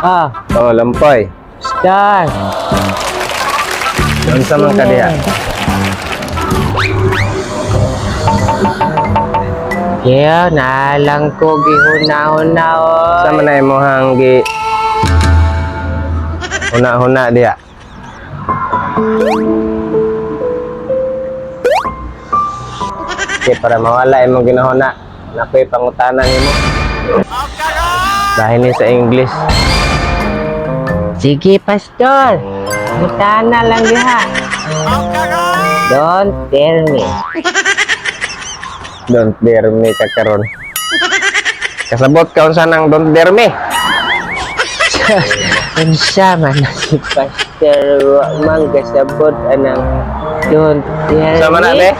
Ah, Oh, lampoy. Star. Unsa man ka diha? Yeah, naalang ko gihuna-huna Sa oy. man na imong gi huna-huna diha? Okay, para mawala imong ginahuna, nakoy pangutana nimo. Dahil ni sa English. Sige, Pastor. Mutana lang diha. Don't tell me. Don't dare me ka karon. Kasabot ka unsa nang don't dare me. Unsa man na si Pastor, wa man kasabot anang don't tell Unsa man na me. be?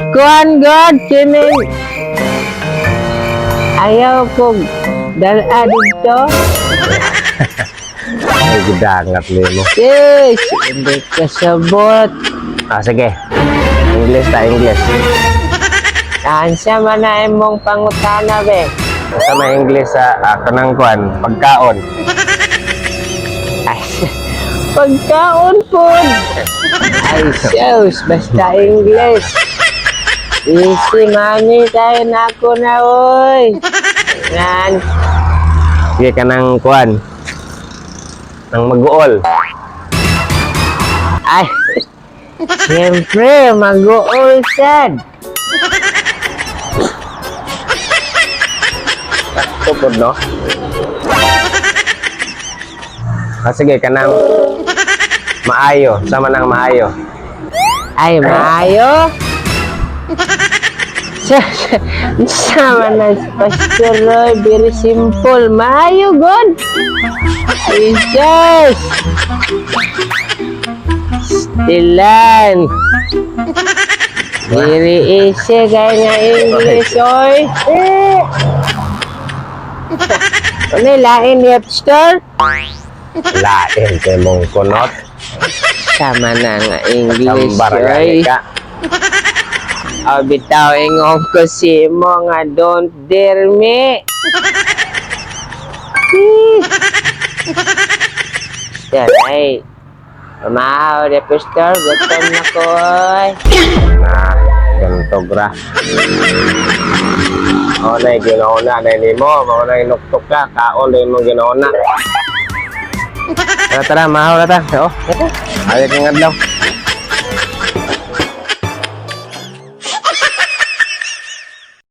Kuan God, kining ayaw ko dala dito. Ay, gidangat nimo. Yes, hindi kasabot. Ah, sige. English ta, English. Unsa man na imong pangutana be? Unsa may English sa kanang kuan, pagkaon? Ay, pagkaon po. Ay, sus, basta English. Easy money tayo na ako na, oy. Nan, Sige, kanang kuan. Nang mag-uol. Ay, siyempre, mag-uol sad. Tupod, no? Ah, sige, kanang maayo. Sama nang maayo. Ay, maayo. Sama na si Pastor Roy, very simple. Maayo, God. Ay, sus. Stilan. Very easy kaya nga English, oy. Eh. Ano, lain ni Pastor? Lain kay mong kunot. Sama na nga English, Sambar oy. gani ka. Oh, bitaw ingon ko si mo nga don't dare me. Yan ay. Pamahaw de pastor, gutom na ko oy. Na, ganito gra. O na, ginauna na nimo. Mao na inuktok ka. Kaon na imong ginauna. Tara, tara, mahaw na ta. Oh, ayaw kang adlaw.